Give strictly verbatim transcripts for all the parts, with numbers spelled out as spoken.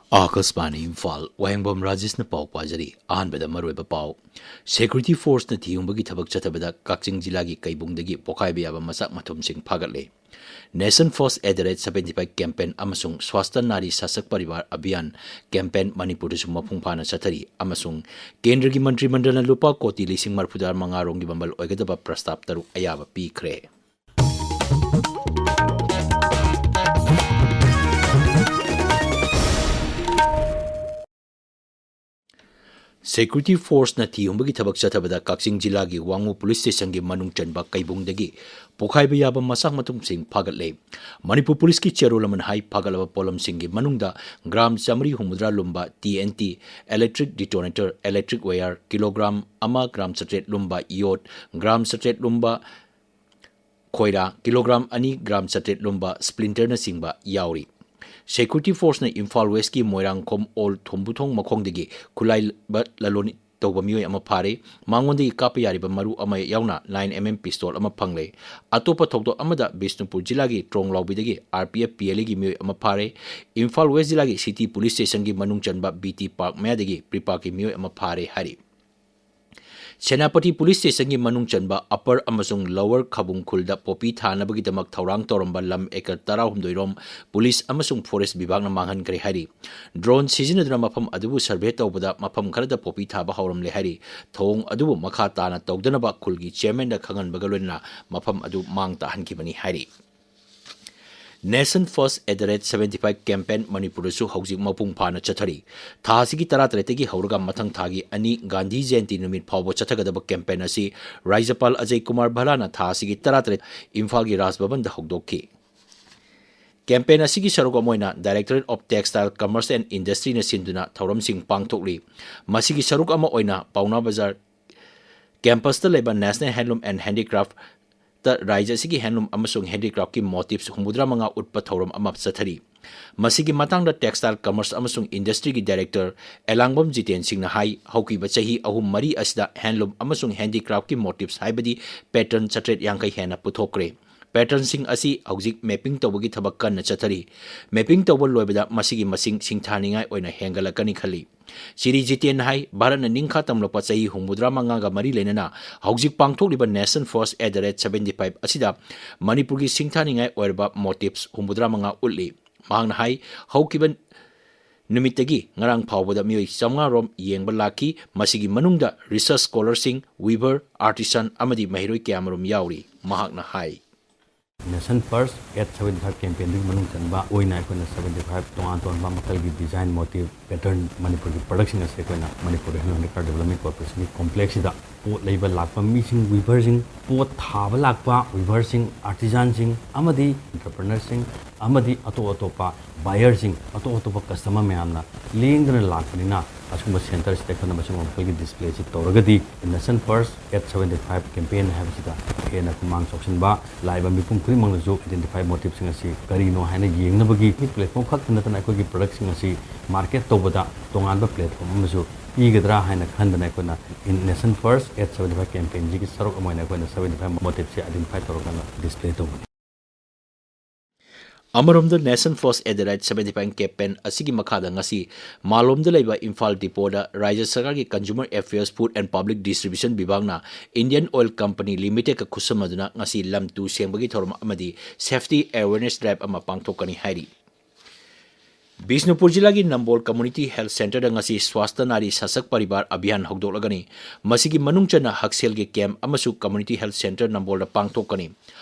ꯑꯥꯀꯥꯁꯕꯥꯅꯤ ꯏꯝꯐꯥꯜ, ꯋꯥꯍꯦꯡꯕꯝ ꯔꯥꯖꯦꯁꯅ ꯄꯥꯎ ꯄꯥꯖꯔꯤ꯫ ꯑꯍꯥꯟꯕꯗ ꯃꯔꯨꯑꯣꯏꯕ ꯄꯥꯎ꯫ ꯁꯦꯀ꯭ꯌꯨꯔꯤꯇꯤ ꯐꯣꯔꯁꯅ ꯊꯤꯍꯨꯝꯕꯒꯤ ꯊꯕꯛ ꯆꯠꯊꯕꯗ ꯀꯛꯆꯤꯡ ꯖꯤꯂꯥꯒꯤ ꯀꯩꯕꯨꯡꯗꯒꯤ ꯄꯣꯈꯥꯏꯕ ꯌꯥꯕ ꯃꯆꯥꯛ ꯃꯊꯨꯝꯁꯤꯡ ꯐꯥꯒꯠꯂꯦ꯫ Nation First at the rate seventy five campaign ꯑꯃꯁꯨꯡ ꯁ꯭ꯋꯥꯁꯇ ꯅꯥꯔꯤ ꯁꯥꯁꯛ ꯄꯔꯤꯕꯥꯔ ꯑꯚꯤꯌꯥꯟ campaign ꯃꯅꯤꯄꯨꯔꯗꯁꯨ ꯃꯄꯨꯡ ꯐꯥꯅ ꯆꯠꯊꯔꯤ ꯑꯃꯁꯨꯡ ꯀꯦꯟꯗ꯭ꯔꯒꯤ ꯃꯟꯇ꯭ꯔꯤ ꯃꯟꯗꯜꯅ ꯂꯨꯄꯥ ꯀꯣꯇꯤ ꯂꯤꯁꯤꯡ ꯃꯔꯤꯐꯨꯇꯔꯥ ꯃꯉꯥ ꯔꯣꯝꯒꯤ ꯃꯃꯜ ꯑꯣꯏꯒꯗꯕ ꯄ꯭ꯔꯁꯇꯥꯞ ꯇꯔꯨꯛ ꯑꯌꯥꯕ ꯄꯤꯈ꯭ꯔꯦ꯫ ꯁꯦꯀ꯭ꯌꯨꯔꯤꯇꯤ ꯐꯣꯔꯁꯅ ꯊꯤꯍꯨꯝꯕꯒꯤ ꯊꯕꯛ ꯆꯠꯊꯕꯗ ꯀꯛꯆꯤꯡ ꯖꯤꯂꯥꯒꯤ ꯋꯥꯉꯨ ꯄꯨꯂꯤꯁ ꯁ꯭ꯇꯦꯁꯟꯒꯤ ꯃꯅꯨꯡ ꯆꯟꯕ ꯀꯩꯕꯨꯡꯗꯒꯤ ꯄꯣꯈꯥꯏꯕ ꯌꯥꯕ ꯃꯆꯥꯛ ꯃꯊꯨꯝꯁꯤꯡ ꯐꯥꯒꯠꯂꯦ꯫ ꯃꯅꯤꯄꯨꯔ ꯄꯨꯂꯤꯁꯀꯤ ꯆꯦꯔꯣꯜ ꯑꯃꯅ ꯍꯥꯏ, ꯐꯥꯒꯠꯂꯕ ꯄꯣꯠꯂꯝꯁꯤꯡꯒꯤ ꯃꯅꯨꯡꯗ ꯒ꯭ꯔꯥꯝ ꯆꯥꯃꯔꯤ ꯍꯨꯝꯐꯨꯇꯔꯥ ꯂꯨꯝꯕ T N T, electric detonator, electric wire kilogram ꯑꯃ ꯒ꯭ꯔꯥꯝ ꯆꯥꯇ꯭ꯔꯦꯠ ꯂꯨꯝꯕ ꯌꯣꯠ, ꯒ꯭ꯔꯥꯝ ꯆꯥꯇ꯭ꯔꯦꯠ ꯂꯨꯝꯕ ꯈꯣꯏꯔꯥ, ꯀꯤꯂꯣꯒ꯭ꯔꯥꯝ ꯑꯅꯤ ꯒ꯭ꯔꯥꯝ ꯆꯥꯇ꯭ꯔꯦꯠ ꯂꯨꯝꯕ ꯁ꯭ꯄ꯭ꯂꯤꯟꯇꯔꯅꯆꯤꯡꯕ ꯌꯥꯎꯔꯤ꯫ ꯁꯦꯀ꯭ꯌꯨꯔꯤꯇꯤ ꯐꯣꯔꯁꯅ ꯏꯝꯐꯥꯜ ꯋꯦꯁꯀꯤ ꯃꯣꯏꯔꯥꯡꯈꯣꯝ ꯑꯣꯜ ꯊꯣꯝꯕꯨꯊꯣꯡ ꯃꯈꯣꯡꯗꯒꯤ ꯈꯨꯠꯂꯥꯏ ꯂ-, ꯂꯂꯣꯟ ꯇꯧꯕ ꯃꯤꯑꯣꯏ ꯑꯃ ꯐꯥꯔꯦ꯫ ꯃꯉꯣꯟꯗꯒꯤ ꯀꯥꯞꯄ ꯌꯥꯔꯤꯕ ꯃꯔꯨ ꯑꯃ ꯌꯥꯎꯅ ꯅꯥꯏꯟ ꯑꯦꯝ ꯑꯦꯝ ꯄꯤꯁꯇꯣꯜ ꯑꯃ ꯐꯪꯂꯦ꯫ ꯑꯇꯣꯞꯄ ꯊꯧꯗꯣꯛ ꯑꯃꯗ ꯕꯤꯁꯅꯨꯄꯨꯔ ꯖꯤꯂꯥꯒꯤ ꯇ꯭ꯔꯣꯡꯂꯥꯎꯕꯤꯗꯒꯤ R P F P L ꯑꯦꯒꯤ ꯃꯤꯑꯣꯏ ꯑꯃ ꯐꯥꯔꯦ꯫ ꯏꯝꯐꯥꯜ ꯋꯦꯁ ꯖꯤꯂꯥꯒꯤ ꯁꯤꯇꯤ ꯄꯨꯂꯤꯁ ꯁ꯭ꯇꯦꯁꯟꯒꯤ ꯃꯅꯨꯡ ꯆꯟꯕ ꯕꯤ ꯇꯤ ꯄꯥꯔꯛ ꯃꯌꯥꯗꯒꯤ ꯄ꯭ꯔꯤꯄꯥꯛꯀꯤ ꯃꯤꯑꯣꯏ ꯑꯃ ꯐꯥꯔꯦ ꯍꯥꯏꯔꯤ꯫ ꯁꯦꯅꯥꯄꯇꯤ ꯄꯨꯂꯤꯁ ꯁ꯭ꯇꯦꯁꯟꯒꯤ ꯃꯅꯨꯡ ꯆꯟꯕ ꯑꯄꯔ ꯑꯃꯁꯨꯡ ꯂꯣꯋꯔ ꯈꯕꯨꯡ ꯈꯨꯜꯗ ꯄꯣꯄꯤ ꯊꯥꯅꯕꯒꯤꯗꯃꯛ ꯊꯧꯔꯥꯡ ꯇꯧꯔꯝꯕ ꯂꯝ ꯑꯦꯀꯔ ꯇꯔꯥꯍꯨꯝꯗꯣꯏ ꯔꯣꯝ ꯄꯨꯂꯤꯁ ꯑꯃꯁꯨꯡ ꯐꯣꯔꯦꯁ ꯕꯤꯚꯥꯒꯅ ꯃꯥꯡꯍꯟꯈ꯭ꯔꯦ ꯍꯥꯏꯔꯤ꯫ ꯗ꯭ꯔꯣꯟ ꯁꯤꯖꯤꯟꯅꯗꯨꯅ ꯃꯐꯝ ꯑꯗꯨꯕꯨ ꯁꯔꯚꯦ ꯇꯧꯕꯗ ꯃꯐꯝ ꯈꯔꯗ ꯄꯣꯄꯤ ꯊꯥꯕ ꯍꯧꯔꯝꯂꯦ ꯍꯥꯏꯔꯤ꯫ ꯊꯧꯑꯣꯡ ꯑꯗꯨꯕꯨ ꯃꯈꯥ ꯇꯥꯅ ꯇꯧꯗꯅꯕ ꯈꯨꯜꯒꯤ ꯆꯤꯌꯔꯃꯦꯟꯗ ꯈꯪꯍꯟꯕꯒ ꯂꯣꯏꯅꯅ ꯃꯐꯝ ꯑꯗꯨ ꯃꯥꯡ ꯇꯥꯍꯟꯈꯤꯕꯅꯤ ꯍꯥꯏꯔꯤ꯫ Nation First at the rate seventy five campaign ꯃꯅꯤꯄꯨꯔꯗꯁꯨ ꯍꯧꯖꯤꯛ ꯃꯄꯨꯡ ꯐꯥꯅ ꯆꯠꯊꯔꯤ꯫ ꯊꯥ ꯑꯁꯤꯒꯤ ꯇꯔꯥꯇꯔꯦꯠꯇꯒꯤ ꯍꯧꯔꯒ ꯃꯊꯪ ꯊꯥꯒꯤ ꯑꯅꯤ ꯒꯥꯟꯙꯤ ꯖꯌꯟꯇꯤ ꯅꯨꯃꯤꯠ ꯐꯥꯎꯕ ꯆꯠꯊꯒꯗꯕ campaign ꯑꯁꯤ ꯔꯥꯖ꯭ꯌꯄꯥꯜ ꯑꯖꯌ ꯀꯨꯃꯥꯔ ꯚꯜꯂꯥꯅ ꯊꯥ ꯑꯁꯤꯒꯤ ꯇꯔꯥꯇꯔꯦꯠ ꯏꯝꯐꯥꯜꯒꯤ ꯔꯥꯖ ꯚꯕꯟꯗ ꯍꯧꯗꯣꯛꯈꯤ꯫ Campaign ꯑꯁꯤꯒꯤ ꯁꯔꯨꯛ ꯑꯃ ꯑꯣꯏꯅ Directorate of Textile Commerce and Industryꯅ ꯁꯤꯟꯗꯨꯅ ꯊꯧꯔꯝꯁꯤꯡ ꯄꯥꯡꯊꯣꯛꯂꯤ꯫ ꯃꯁꯤꯒꯤ ꯁꯔꯨꯛ ꯑꯃ ꯑꯣꯏꯅ ꯄꯥꯎꯅꯥ ꯕꯖꯥꯔ campusꯇ ꯂꯩꯕ National Handloom and Handicraftꯇ ꯔꯥꯖ꯭ꯌ ꯑꯁꯤꯒꯤ handloom ꯑꯃꯁꯨꯡ handicraftꯀꯤ motifs ꯍꯨꯝꯐꯨꯇꯔꯥ ꯃꯉꯥ ꯎꯠꯄ ꯊꯧꯔꯝ ꯑꯃ ꯆꯠꯊꯔꯤ꯫ ꯃꯁꯤꯒꯤ ꯃꯇꯥꯡꯗ Textile Commerce ꯑꯃꯁꯨꯡ Industryꯒꯤ Director ꯑꯦꯂꯥꯡꯕꯝ ꯖꯤꯇꯦꯟ ꯁꯤꯡꯅ ꯍꯥꯏ, ꯍꯧꯈꯤꯕ ꯆꯍꯤ ꯑꯍꯨꯝ ꯃꯔꯤ ꯑꯁꯤꯗ handloom ꯑꯃꯁꯨꯡ handicraftꯀꯤ motifs ꯍꯥꯏꯕꯗꯤ pattern ꯆꯥꯇ꯭ꯔꯦꯠ ꯌꯥꯡꯈꯩ ꯍꯦꯟꯅ ꯄꯨꯊꯣꯛꯈ꯭ꯔꯦ꯫ ꯄꯦꯇꯔꯟꯁꯤꯡ ꯑꯁꯤ ꯍꯧꯖꯤꯛ ꯃꯦꯄꯤꯡ ꯇꯧꯕꯒꯤ ꯊꯕꯛ ꯀꯟꯅ ꯆꯠꯊꯔꯤ꯫ ꯃꯦꯄꯤꯡ ꯇꯧꯕ ꯂꯣꯏꯕꯗ ꯃꯁꯤꯒꯤ ꯃꯁꯤꯡ ꯁꯤꯡꯊꯥꯅꯤꯡꯉꯥꯏ ꯑꯣꯏꯅ ꯍꯦꯟꯒꯠꯂꯛꯀꯅꯤ ꯈꯜꯂꯤ꯫ ꯁ꯭ꯔꯤ ꯖꯤꯇꯦꯟꯅ ꯍꯥꯏ, ꯚꯥꯔꯠꯅ ꯅꯤꯡꯈꯥ ꯇꯝꯂꯛꯄ ꯆꯍꯤ ꯍꯨꯝꯐꯨꯇꯔꯥ ꯃꯉꯥꯒ ꯃꯔꯤ ꯂꯩꯅꯅ ꯍꯧꯖꯤꯛ ꯄꯥꯡꯊꯣꯛꯂꯤꯕ Nation First at the rate seventy five ꯑꯁꯤꯗ ꯃꯅꯤꯄꯨꯔꯒꯤ ꯁꯤꯡꯊꯥꯅꯤꯡꯉꯥꯏ ꯑꯣꯏꯔꯕ motives ꯍꯨꯝꯐꯨꯇꯔꯥ ꯃꯉꯥ ꯎꯠꯂꯤ꯫ ꯃꯍꯥꯛꯅ ꯍꯥꯏ, ꯍꯧꯈꯤꯕ ꯅꯨꯃꯤꯠꯇꯒꯤ ꯉꯔꯥꯡ ꯐꯥꯎꯕꯗ ꯃꯤꯑꯣꯏ ꯆꯥꯝꯃꯉꯥ ꯔꯣꯝ ꯌꯦꯡꯕ ꯂꯥꯛꯈꯤ꯫ ꯃꯁꯤꯒꯤ ꯃꯅꯨꯡꯗ research scholarꯁꯤꯡ, weaver, artisan ꯑꯃꯗꯤ ꯃꯍꯩꯔꯣꯏ ꯀꯌꯥꯃꯔꯨꯝ ꯌꯥꯎꯔꯤ꯫ ꯃꯍꯥꯛꯅ ꯍꯥꯏ, Nation First at seventy five campaignꯗꯨꯒꯤ ꯃꯅꯨꯡ ꯆꯟꯕ ꯑꯣꯏꯅ ꯑꯩꯈꯣꯏꯅ seventy five ꯇꯣꯉꯥꯟ ꯇꯣꯉꯥꯟꯕ ꯃꯈꯜꯒꯤ design, motive, pattern ꯃꯅꯤꯄꯨꯔꯒꯤ productꯁꯤꯡ ꯑꯁꯤ ꯑꯩꯈꯣꯏꯅ ꯃꯅꯤꯄꯨꯔ ꯔꯦꯁꯅꯦꯜ ꯍꯦꯟꯗꯤꯀ꯭ꯔꯥꯐ ꯗꯤꯕꯂꯞꯃꯦꯟ ꯀꯣꯔꯄꯣꯔꯦꯁꯟꯒꯤ complexꯁꯤꯗ ꯄꯣꯠ ꯂꯩꯕ ꯂꯥꯛꯄ ꯃꯤꯁꯤꯡ, weaverꯁꯤꯡ, ꯄꯣꯠ ꯊꯥꯕ ꯂꯥꯛꯄ weaverꯁꯤꯡ, artisanꯁꯤꯡ ꯑꯃꯗꯤ entrepreneurꯁꯤꯡ ꯑꯃꯗꯤ ꯑꯇꯣꯞ ꯑꯇꯣꯞꯄ buyerꯁꯤꯡ, ꯑꯇꯣꯞ ꯑꯇꯣꯞꯄ customer ꯃꯌꯥꯝꯅ ꯂꯦꯡꯗꯅ ꯂꯥꯛꯄꯅꯤꯅ, ꯑꯁꯤꯒꯨꯝꯕ centreꯁꯤꯗ ꯑꯩꯈꯣꯏꯅ ꯃꯁꯤꯒꯨꯝꯕ ꯃꯈꯜꯒꯤ displayꯁꯤ ꯇꯧꯔꯒꯗꯤ Nation First at seventy five campaign ꯍꯥꯏꯕꯁꯤꯗ ꯍꯦꯟꯅ ꯈꯨꯃꯥꯡ ꯆꯥꯎꯁꯤꯟꯕ, ꯂꯥꯛꯏꯕ ꯃꯤꯄꯨꯝ ꯈꯨꯗꯤꯡꯃꯛꯅꯁꯨ identify motiveꯁꯤꯡ ꯑꯁꯤ ꯀꯔꯤꯅꯣ ꯍꯥꯏꯅ ꯌꯦꯡꯅꯕꯒꯤ platform ꯈꯛꯇ ꯅꯠꯇꯅ ꯑꯩꯈꯣꯏꯒꯤ productꯁꯤꯡ ꯑꯁꯤ market ꯇꯧꯕꯗ ꯇꯣꯉꯥꯟꯕ platform ꯑꯃꯁꯨ ꯄꯤꯒꯗ꯭ꯔꯥ ꯍꯥꯏꯅ ꯈꯟꯗꯅ ꯑꯩꯈꯣꯏꯅ Nation First at seventy five campaignꯁꯤꯒꯤ ꯁꯔꯨꯛ ꯑꯃ ꯑꯣꯏꯅ ꯑꯩꯈꯣꯏꯅ seventy five motiveꯁꯤ identify ꯇꯧꯔꯀꯥꯟꯗ display ꯇꯧꯕꯅꯤ꯫ ꯑꯃꯔꯣꯝꯗ, Nation First at the rate seventy five campaign ꯑꯁꯤꯒꯤ ꯃꯈꯥꯗ ꯉꯁꯤ ꯃꯥꯂꯣꯝꯗ ꯂꯩꯕ ꯏꯝꯐꯥꯜ depotꯗ ꯔꯥꯖ꯭ꯌ ꯁꯔꯀꯥꯔꯒꯤ Consumer Affairs, Food and Public Distribution ꯕꯤꯚꯥꯒꯅ Indian Oil Company Limitedꯀ ꯈꯨꯠꯁꯝꯅꯗꯨꯅ ꯉꯁꯤ ꯂꯝ ꯇꯨ ꯁꯦꯡꯕꯒꯤ ꯊꯧꯔꯝ ꯑꯃꯗꯤ safety awareness drive ꯑꯃ ꯄꯥꯡꯊꯣꯛꯀꯅꯤ ꯍꯥꯏꯔꯤ꯫ ꯕꯤꯁꯅꯨꯄꯨꯔ ꯖꯤꯂꯥꯒꯤ ꯅꯝꯕꯣꯜ Community Health Centreꯗ ꯉꯁꯤ Swasthya Nari Sashakt Parivar Abhiyan ꯍꯧꯗꯣꯛꯂꯒꯅꯤ꯫ ꯃꯁꯤꯒꯤ ꯃꯅꯨꯡ ꯆꯟꯅ ꯍꯛꯁꯦꯜꯒꯤ camp ꯑꯃꯁꯨ Community Health Centre ꯅꯝꯕꯣꯜꯗ ꯄꯥꯡꯊꯣꯛꯀꯅꯤ꯫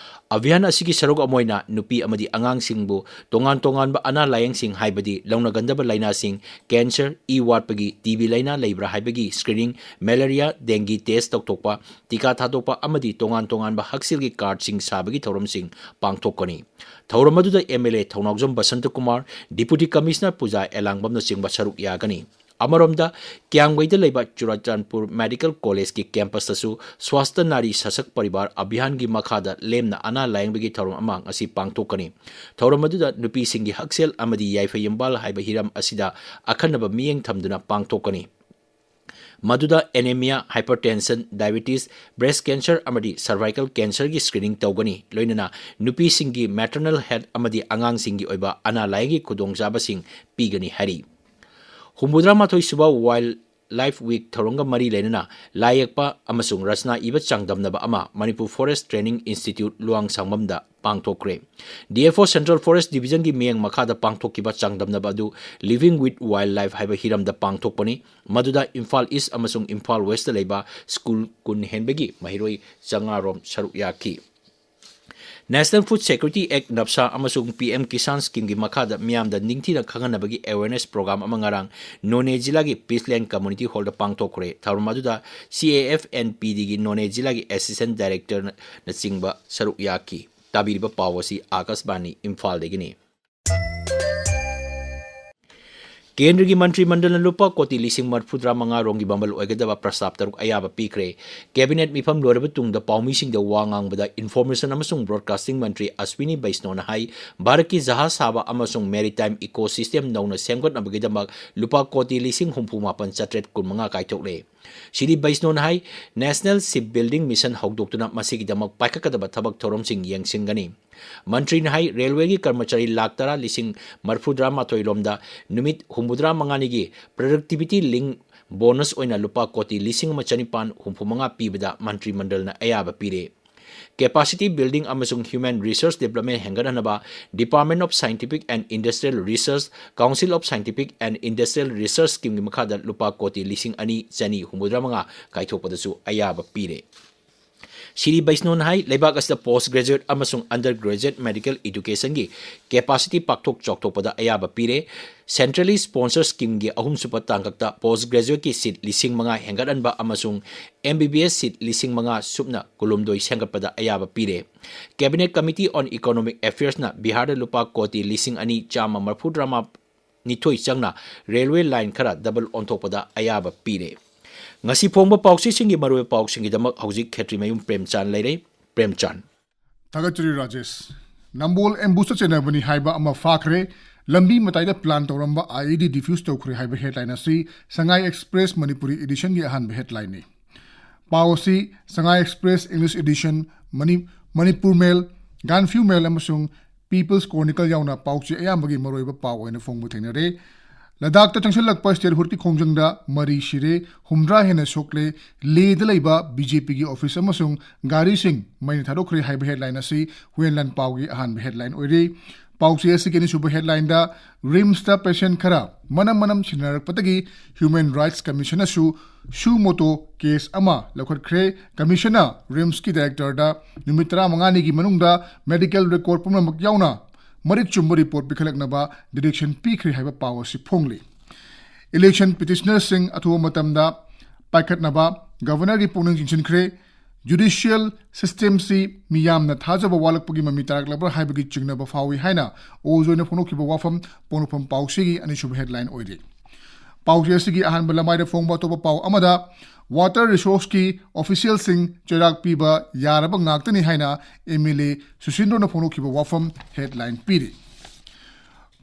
ꯑꯚꯤꯌꯥꯟ ꯑꯁꯤꯒꯤ ꯁꯔꯨꯛ ꯑꯃ ꯑꯣꯏꯅ ꯅꯨꯄꯤ ꯑꯃꯗꯤ ꯑꯉꯥꯡꯁꯤꯡꯕꯨ ꯇꯣꯉꯥꯟ ꯇꯣꯉꯥꯟꯕ ꯑꯅꯥ ꯂꯥꯌꯦꯡꯁꯤꯡ, ꯍꯥꯏꯕꯗꯤ ꯂꯧꯅꯒꯟꯗꯕ ꯂꯥꯏꯅꯥꯁꯤꯡ, cancer, ꯏ ꯋꯥꯠꯄꯒꯤ, ꯇꯤ ꯕꯤ ꯂꯥꯏꯅꯥ ꯂꯩꯕ꯭ꯔꯥ ꯍꯥꯏꯕꯒꯤ screening, malaria, dengue test ꯇꯧꯊꯣꯛꯄ, ꯇꯤꯀꯥ ꯊꯥꯗꯣꯛꯄ ꯑꯃꯗꯤ ꯇꯣꯉꯥꯟ ꯇꯣꯉꯥꯟꯕ ꯍꯛꯁꯦꯜꯒꯤ cardꯁꯤꯡ ꯁꯥꯕꯒꯤ ꯊꯧꯔꯝꯁꯤꯡ ꯄꯥꯡꯊꯣꯛꯀꯅꯤ꯫ ꯊꯧꯔꯝ ꯑꯗꯨꯗ M L A Thounaojam ꯕꯁꯟꯇꯀꯨꯃꯥꯔ, Deputy Commissioner ꯄꯨꯖꯥ ꯑꯦꯂꯥꯡꯕꯝꯅꯆꯤꯡꯕ ꯁꯔꯨꯛ ꯌꯥꯒꯅꯤ꯫ ꯑꯃꯔꯣꯝꯗ, ꯀ꯭ꯌꯥꯝꯒꯩꯗ ꯂꯩꯕ Churachandpur Medical Collegeꯀꯤ campusꯇꯁꯨ Swasthya Nari Sashakt Parivar Abhiyanꯒꯤ ꯃꯈꯥꯗ ꯂꯦꯝꯅ ꯑꯅꯥ ꯂꯥꯌꯦꯡꯕꯒꯤ ꯊꯧꯔꯝ ꯑꯃ ꯉꯁꯤ ꯄꯥꯡꯊꯣꯛꯀꯅꯤ꯫ ꯊꯧꯔꯝ ꯑꯗꯨꯗ ꯅꯨꯄꯤꯁꯤꯡꯒꯤ ꯍꯛꯁꯦꯜ ꯑꯃꯗꯤ ꯌꯥꯏꯐ ꯌꯨꯝꯕꯥꯜ ꯍꯥꯏꯕ ꯍꯤꯔꯝ ꯑꯁꯤꯗ ꯑꯈꯟꯅꯕ ꯃꯤꯠꯌꯦꯡ ꯊꯝꯗꯨꯅ ꯄꯥꯡꯊꯣꯛꯀꯅꯤ꯫ ꯃꯗꯨꯗ anemia, hypertension, diabetes, breast cancer ꯑꯃꯗꯤ cervical cancerꯒꯤ screening ꯇꯧꯒꯅꯤ꯫ ꯂꯣꯏꯅꯅ ꯅꯨꯄꯤꯁꯤꯡꯒꯤ maternal health ꯑꯃꯗꯤ ꯑꯉꯥꯡꯁꯤꯡꯒꯤ ꯑꯣꯏꯕ ꯑꯅꯥ ꯂꯥꯏꯌꯦꯡꯒꯤ ꯈꯨꯗꯣꯡꯆꯥꯕꯁꯤꯡ ꯄꯤꯒꯅꯤ ꯍꯥꯏꯔꯤ꯫ ꯍꯨꯝꯐꯨꯇꯔꯥ ꯃꯥꯊꯣꯏ ꯁꯨꯕ Wildlife Week ꯊꯧꯔꯝꯒ ꯃꯔꯤ ꯂꯩꯅꯅ ꯂꯥꯏ ꯌꯦꯛꯄ ꯑꯃꯁꯨꯡ ꯔꯆꯅꯥ ꯏꯕ ꯆꯥꯡꯗꯝꯅꯕ ꯑꯃ Manipur Forest Training Institute ꯂꯨꯋꯥꯡꯁꯥꯡꯕꯝꯗ ꯄꯥꯡꯊꯣꯛꯈ꯭ꯔꯦ꯫ D F O Central Forest Divisionꯒꯤ ꯃꯤꯠꯌꯦꯡ ꯃꯈꯥꯗ ꯄꯥꯡꯊꯣꯛꯈꯤꯕ ꯆꯥꯡꯗꯝꯅꯕ ꯑꯗꯨ Living with Wildlife ꯍꯥꯏꯕ ꯍꯤꯔꯝꯗ ꯄꯥꯡꯊꯣꯛꯄꯅꯤ꯫ ꯃꯗꯨꯗ ꯏꯝꯐꯥꯜ East ꯑꯃꯁꯨꯡ ꯏꯝꯐꯥꯜ Westꯇ ꯂꯩꯕ ꯁ꯭ꯀꯨꯜ ꯀꯨꯟ ꯍꯦꯟꯕꯒꯤ ꯃꯍꯩꯔꯣꯏ ꯆꯥꯝꯃꯉꯥ ꯔꯣꯝ ꯁꯔꯨꯛ ꯌꯥꯈꯤ꯫ National Food Security Act, NAFSA, ꯑꯃꯁꯨꯡ P M Kisan Schemeꯒꯤ ꯃꯈꯥꯗ ꯃꯤꯌꯥꯝꯗ ꯅꯤꯡꯊꯤꯅ ꯈꯪꯍꯟꯅꯕꯒꯤ awareness program ꯑꯃ ꯉꯔꯥꯡ ꯅꯣꯅꯦ ꯖꯤꯂꯥꯒꯤ Peace Land Community Hallꯗ ꯄꯥꯡꯊꯣꯛꯈ꯭ꯔꯦ꯫ ꯊꯧꯔꯝ ꯑꯗꯨꯗ C A F N P Dꯒꯤ ꯅꯣꯅꯦ ꯖꯤꯂꯥꯒꯤ Assistant Directorꯅꯆꯤꯡꯕ ꯁꯔꯨꯛ ꯌꯥꯈꯤ꯫ ꯇꯥꯕꯤꯔꯤꯕ ꯄꯥꯎ ꯑꯁꯤ ꯑꯥꯀꯥꯁꯕꯥꯅꯤ ꯏꯝꯐꯥꯜꯗꯒꯤꯅꯤ꯫ ꯀꯦꯟꯗ꯭ꯔꯒꯤ ꯃꯟꯇ꯭ꯔꯤ ꯃꯟꯗꯜꯅ ꯂꯨꯄꯥ ꯀꯣꯇꯤ ꯂꯤꯁꯤꯡ ꯃꯔꯤꯐꯨꯇꯔꯥ ꯃꯉꯥ ꯔꯣꯝꯒꯤ ꯃꯃꯜ ꯑꯣꯏꯒꯗꯕ ꯄ꯭ꯔꯁꯇꯥꯞ ꯇꯔꯨꯛ ꯑꯌꯥꯕ ꯄꯤꯈ꯭ꯔꯦ꯫ ꯀꯦꯕꯤꯅꯦꯠ ꯃꯤꯐꯝ ꯂꯣꯏꯔꯕ ꯇꯨꯡꯗ ꯄꯥꯎꯃꯤꯁꯤꯡꯗ ꯋꯥ ꯉꯥꯡꯕꯗ Information ꯑꯃꯁꯨꯡ Broadcasting ꯃꯟꯇ꯭ꯔꯤ ꯑꯁ꯭ꯋꯤꯅꯤ ꯕꯩꯁꯅꯣꯅ ꯍꯥꯏ, ꯚꯥꯔꯠꯀꯤ ꯖꯍꯥꯖ ꯁꯥꯕ ꯑꯃꯁꯨꯡ maritime ecosystem ꯅꯧꯅ ꯁꯦꯝꯒꯠꯅꯕꯒꯤꯗꯃꯛ ꯂꯨꯄꯥ ꯀꯣꯇꯤ ꯂꯤꯁꯤꯡ ꯍꯨꯝꯐꯨ ꯃꯥꯄꯟ ꯆꯥꯇ꯭ꯔꯦꯠ ꯀꯨꯟꯃꯉꯥ ꯀꯥꯏꯊꯣꯛꯂꯦ꯫ ꯁ꯭ꯔꯤ ꯕꯩꯁꯅꯣꯅ ꯍꯥꯏ, National Ship Building Mission ꯍꯧꯗꯣꯛꯇꯨꯅ ꯃꯁꯤꯒꯤꯗꯃꯛ ꯄꯥꯏꯈꯠꯀꯗꯕ ꯊꯕꯛ ꯊꯧꯔꯝꯁꯤꯡ ꯌꯦꯡꯁꯤꯟꯒꯅꯤ꯫ ꯃꯟꯇ꯭ꯔꯤꯅ ꯍꯥꯏ, ꯔꯦꯜꯋꯦꯒꯤ ꯀꯔꯃꯆꯥꯔꯤ ꯂꯥꯈ ꯇꯔꯥ ꯂꯤꯁꯤꯡ ꯃꯔꯤꯐꯨꯇꯔꯥ ꯃꯥꯊꯣꯏ ꯔꯣꯝꯗ ꯅꯨꯃꯤꯠ ꯍꯨꯝꯐꯨꯇꯔꯥ ꯃꯉꯥꯅꯤꯒꯤ productivity link bonus ꯑꯣꯏꯅ ꯂꯨꯄꯥ ꯀꯣꯇꯤ ꯂꯤꯁꯤꯡ ꯑꯃ ꯆꯅꯤꯄꯥꯟ ꯍꯨꯝꯐꯨ ꯃꯉꯥ ꯄꯤꯕꯗ ꯃꯟꯇ꯭ꯔꯤ ꯃꯟꯗꯜꯅ ꯑꯌꯥꯕ ꯄꯤꯔꯦ꯫ Capacity building ꯑꯃꯁꯨꯡ human resource development ꯍꯦꯟꯒꯠꯍꯟꯅꯕ Department of Scientific and Industrial Research, Council of Scientific and Industrial Research Schemeꯒꯤ ꯃꯈꯥꯗ ꯂꯨꯄꯥ ꯀꯣꯇꯤ ꯂꯤꯁꯤꯡ ꯑꯅꯤ ꯆꯅꯤ ꯍꯨꯝꯐꯨꯇꯔꯥ ꯃꯉꯥ ꯀꯥꯏꯊꯣꯛꯄꯗꯁꯨ ꯑꯌꯥꯕ ꯄꯤꯔꯦ꯫ ꯁ꯭ꯔꯤ ꯕꯩꯁꯅꯣꯅ ꯍꯥꯏ, ꯂꯩꯕꯥꯛ ꯑꯁꯤꯗ post graduate ꯑꯃꯁꯨꯡ under graduate medical educationꯒꯤ capacity ꯄꯥꯛꯊꯣꯛ ꯆꯥꯎꯊꯣꯛꯄꯗ ꯑꯌꯥꯕ ꯄꯤꯔꯦ꯫ Centrally sponsored schemeꯒꯤ ꯑꯍꯨꯝꯁꯨꯕ ꯇꯥꯡꯀꯛꯇ post graduateꯀꯤ seat ꯂꯤꯁꯤꯡ ꯃꯉꯥ ꯍꯦꯟꯒꯠꯍꯟꯕ ꯑꯃꯁꯨꯡ M B B S seat ꯂꯤꯁꯤꯡ ꯃꯉꯥ ꯁꯨꯞꯅ ꯀꯨꯟꯍꯨꯝꯗꯣꯏ ꯁꯦꯝꯒꯠꯄꯗ ꯑꯌꯥꯕ ꯄꯤꯔꯦ꯫ Cabinet Committee on Economic Affairsꯅ ꯕꯤꯍꯥꯔꯗ ꯂꯨꯄꯥ ꯀꯣꯇꯤ ꯂꯤꯁꯤꯡ ꯑꯅꯤ ꯆꯥꯝꯃ ꯃꯔꯤꯐꯨꯇꯔꯥ ꯅꯤꯊꯣꯏ ꯆꯪꯅ railway line ꯈꯔ double ꯑꯣꯟꯊꯣꯛꯄꯗ ꯑꯌꯥꯕ ꯄꯤꯔꯦ꯫ ꯉꯁꯤ ꯐꯣꯡꯕ ꯄꯥꯎꯆꯦꯁꯤꯡꯒꯤ ꯃꯔꯨꯑꯣꯏꯕ ꯄꯥꯎꯁꯤꯡꯒꯤꯗꯃꯛ ꯍꯧꯖꯤꯛ ꯈꯦꯇ꯭ꯔꯤꯃꯌꯨꯝ ꯄ꯭ꯔꯦꯝꯆꯥꯟ ꯂꯩꯔꯦ꯫ ꯄ꯭ꯔꯦꯝꯆꯥꯟ꯫ ꯊꯥꯒꯠꯆꯔꯤ ꯔꯥꯖꯦꯁ꯫ ꯅꯝꯕꯣꯜ ambushꯇ ꯆꯦꯟꯅꯕꯅꯤ ꯍꯥꯏꯕ ꯑꯃ ꯐꯥꯈ꯭ꯔꯦ꯫ ꯂꯝꯕꯤ ꯃꯇꯥꯏꯗ plan ꯇꯧꯔꯝꯕ I E D defuse ꯇꯧꯈ꯭ꯔꯦ ꯍꯥꯏꯕ headline ꯑꯁꯤ Sangai Express Manipuri editionꯒꯤ ꯑꯍꯥꯟꯕ headlineꯅꯤ꯫ ꯄꯥꯎ ꯑꯁꯤ Sangai Express English edition, Mani-, Manipur Mail, Gaanphiu Mail ꯑꯃꯁꯨꯡ People's Chronicle ꯌꯥꯎꯅ ꯄꯥꯎ ꯆꯦ ꯑꯌꯥꯝꯕꯒꯤ ꯃꯔꯨꯑꯣꯏꯕ ꯄꯥꯎ ꯑꯣꯏꯅ ꯐꯣꯡꯕ ꯊꯦꯡꯅꯔꯦ꯫ ꯂꯗꯥꯈꯇ ꯆꯪꯁꯤꯜꯂꯛꯄ statehoodꯀꯤ ꯈꯣꯡꯖꯪꯗ ꯃꯔꯤ ꯁꯤꯔꯦ, ꯍꯨꯝꯗ꯭ꯔꯥ ꯍꯦꯟꯅ ꯁꯣꯛꯂꯦ, ꯂꯦꯗ ꯂꯩꯕ B J Pꯒꯤ office ꯑꯃꯁꯨꯡ ꯒꯥꯔꯤꯁꯤꯡ ꯃꯩꯅ ꯊꯥꯗꯣꯛꯈ꯭ꯔꯦ ꯍꯥꯏꯕ headline ꯑꯁꯤ ꯍꯨꯌꯦꯟ ꯂꯥꯟ ꯄꯥꯎꯒꯤ ꯑꯍꯥꯟꯕ headline ꯑꯣꯏꯔꯤ꯫ ꯄꯥꯎ ꯆꯦ ꯑꯁꯤꯒꯤ ꯑꯅꯤꯁꯨꯕ headlineꯗ RIMSꯇ patient ꯈꯔ ꯃꯅꯝ ꯃꯅꯝ ꯁꯤꯟꯅꯔꯛꯄꯗꯒꯤ Human Rights Commissionꯅꯁꯨ suo motu case ꯑꯃ ꯂꯧꯈꯠꯈ꯭ꯔꯦ꯫ Commissionꯅ RIMSꯀꯤ directorꯗ ꯅꯨꯃꯤꯠ ꯇꯔꯥꯃꯉꯥꯅꯤꯒꯤ ꯃꯅꯨꯡꯗ medical record ꯄꯨꯝꯅꯃꯛ ꯌꯥꯎꯅ ꯃꯔꯤꯛ ꯆꯨꯝꯕ report ꯄꯤꯈꯠꯂꯛꯅꯕ direction ꯄꯤꯈ꯭ꯔꯦ ꯍꯥꯏꯕ ꯄꯥꯎ ꯑꯁꯤ ꯐꯣꯡꯂꯤ꯫ Election petitionerꯁꯤꯡ ꯑꯊꯨꯕ ꯃꯇꯝꯗ ꯄꯥꯏꯈꯠꯅꯕ governorꯒꯤ ꯄꯨꯛꯅꯤꯡ ꯆꯤꯡꯁꯤꯟꯈ꯭ꯔꯦ꯫ Judicial systemꯁꯤ ꯃꯤꯌꯥꯝꯅ ꯊꯥꯖꯕ ꯋꯥꯠꯂꯛꯄꯒꯤ ꯃꯃꯤ ꯇꯥꯔꯛꯂꯕ꯭ꯔꯥ ꯍꯥꯏꯕꯒꯤ ꯆꯤꯡꯅꯕ ꯐꯥꯎꯏ ꯍꯥꯏꯅ ꯑꯣꯖꯣꯏꯅ ꯐꯣꯡꯗꯣꯛꯈꯤꯕ ꯋꯥꯐꯝ ꯄꯣꯛꯅꯐꯝ ꯄꯥꯎꯁꯤꯒꯤ ꯑꯅꯤꯁꯨꯕ headline ꯑꯣꯏꯔꯤ꯫ ꯄꯥꯎꯆꯦ ꯑꯁꯤꯒꯤ ꯑꯍꯥꯟꯕ ꯂꯃꯥꯏꯗ ꯐꯣꯡꯕ ꯑꯇꯣꯞꯄ ꯄꯥꯎ ꯑꯃꯗ, water resourceꯀꯤ officialꯁꯤꯡ ꯆꯩꯔꯥꯛ ꯄꯤꯕ ꯌꯥꯔꯕ ꯉꯥꯛꯇꯅꯤ ꯍꯥꯏꯅ M L A ꯁꯨꯁꯤꯟꯗ꯭ꯔꯣꯅ ꯐꯣꯡꯗꯣꯛꯈꯤꯕ ꯋꯥꯐꯝ headline ꯄꯤꯔꯤ꯫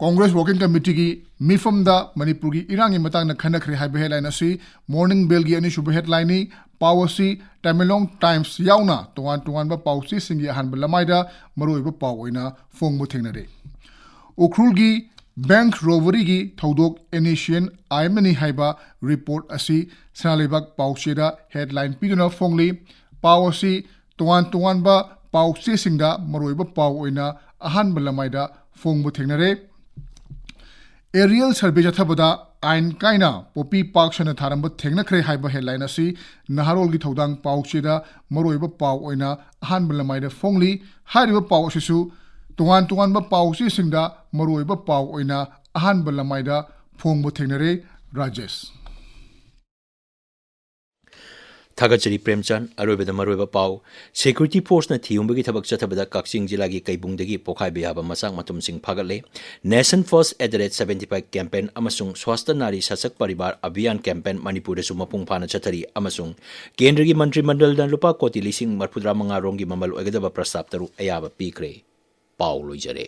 Congress Working Committeeꯒꯤ ꯃꯤꯐꯝꯗ ꯃꯅꯤꯄꯨꯔꯒꯤ ꯏꯔꯥꯡꯒꯤ ꯃꯇꯥꯡꯗ ꯈꯟꯅꯈ꯭ꯔꯦ ꯍꯥꯏꯕ headline ꯑꯁꯤ Morning Bellꯒꯤ ꯑꯅꯤꯁꯨꯕ headlineꯅꯤ꯫ ꯄꯥꯎ ꯑꯁꯤ Tamenglong Times ꯌꯥꯎꯅ ꯇꯣꯉꯥꯟ ꯇꯣꯉꯥꯟꯕ ꯄꯥꯎꯆꯦꯁꯤꯡꯒꯤ ꯑꯍꯥꯟꯕ ꯂꯃꯥꯏꯗ ꯃꯔꯨꯑꯣꯏꯕ ꯄꯥꯎ ꯑꯣꯏꯅ ꯐꯣꯡꯕ ꯊꯦꯡꯅꯔꯦ꯫ ꯎꯈ꯭ꯔꯨꯜꯒꯤ bank robberyꯒꯤ ꯊꯧꯗꯣꯛ NACN ꯑꯥꯏ ꯑꯃꯅꯤ ꯍꯥꯏꯕ report ꯑꯁꯤ ꯁꯅꯥ ꯂꯩꯕꯥꯛ ꯄꯥꯎꯆꯦꯗ headline ꯄꯤꯗꯨꯅ ꯐꯣꯡꯂꯤ꯫ ꯄꯥꯎ ꯑꯁꯤ ꯇꯣꯉꯥꯟ ꯇꯣꯉꯥꯟꯕ ꯄꯥꯎꯆꯦꯁꯤꯡꯗ ꯃꯔꯨꯑꯣꯏꯕ ꯄꯥꯎ ꯑꯣꯏꯅ ꯑꯍꯥꯟꯕ ꯂꯃꯥꯏꯗ ꯐꯣꯡꯕ ꯊꯦꯡꯅꯔꯦ꯫ Aerial survey ꯆꯠꯊꯕꯗ ꯑꯥꯏꯟ ꯀꯥꯏꯅ poppy park ꯁꯟꯅ ꯊꯥꯔꯝꯕ ꯊꯦꯡꯅꯈ꯭ꯔꯦ ꯍꯥꯏꯕ headline ꯑꯁꯤ ꯅꯍꯥꯔꯣꯜꯒꯤ ꯊꯧꯗꯥꯡ ꯄꯥꯎꯆꯦꯗ ꯃꯔꯨꯑꯣꯏꯕ ꯄꯥꯎ ꯑꯣꯏꯅ ꯑꯍꯥꯟꯕ ꯂꯃꯥꯏꯗ ꯐꯣꯡꯂꯤ꯫ ꯍꯥꯏꯔꯤꯕ ꯄꯥꯎ ꯑꯁꯤꯁꯨ ꯇꯣꯉꯥꯟ ꯇꯣꯉꯥꯟꯕ ꯄꯥꯎꯆꯦꯁꯤꯡꯗ ꯃꯔꯨꯑꯣꯏꯕ ꯄꯥꯎ ꯑꯣꯏꯅ ꯑꯍꯥꯟꯕ ꯂꯃꯥꯏꯗ ꯐꯣꯡꯕ ꯊꯦꯡꯅꯔꯦ꯫ ꯔꯥꯖꯦꯁ꯫ ꯊꯥꯒꯠꯆꯔꯤ ꯄ꯭ꯔꯦꯝꯆꯟ꯫ ꯑꯔꯣꯏꯕꯗ ꯃꯔꯨꯑꯣꯏꯕ ꯄꯥꯎ꯫ Security forceꯅ ꯊꯤꯍꯨꯝꯕꯒꯤ ꯊꯕꯛ ꯆꯠꯊꯕꯗ ꯀꯛꯆꯤꯡ ꯖꯤꯂꯥꯒꯤ ꯀꯩꯕꯨꯡꯗꯒꯤ ꯄꯣꯈꯥꯏꯕ ꯌꯥꯕ ꯃꯆꯥꯛ ꯃꯊꯨꯝꯁꯤꯡ ꯐꯥꯒꯠꯂꯦ꯫ Nation First at the rate seventy five campaign ꯑꯃꯁꯨꯡ Swasthya Nari Sashakt Parivar Abhiyan campaign ꯃꯅꯤꯄꯨꯔꯗꯁꯨ ꯃꯄꯨꯡ ꯐꯥꯅ ꯆꯠꯊꯔꯤ ꯑꯃꯁꯨꯡ ꯀꯦꯟꯗ꯭ꯔꯒꯤ ꯃꯟꯇ꯭ꯔꯤ ꯃꯟꯗꯜꯅ ꯂꯨꯄꯥ ꯀꯣꯇꯤ ꯂꯤꯁꯤꯡ ꯃꯔꯤꯐꯨꯇꯔꯥ ꯃꯉꯥ ꯔꯣꯝꯒꯤ ꯃꯃꯜ ꯑꯣꯏꯒꯗꯕ ꯄ꯭ꯔꯁꯇꯥꯕ ꯇꯔꯨꯛ ꯑꯌꯥꯕ ꯄꯤꯈ꯭ꯔꯦ꯫ ꯄꯥꯎ ꯂꯣꯏꯖꯔꯦ꯫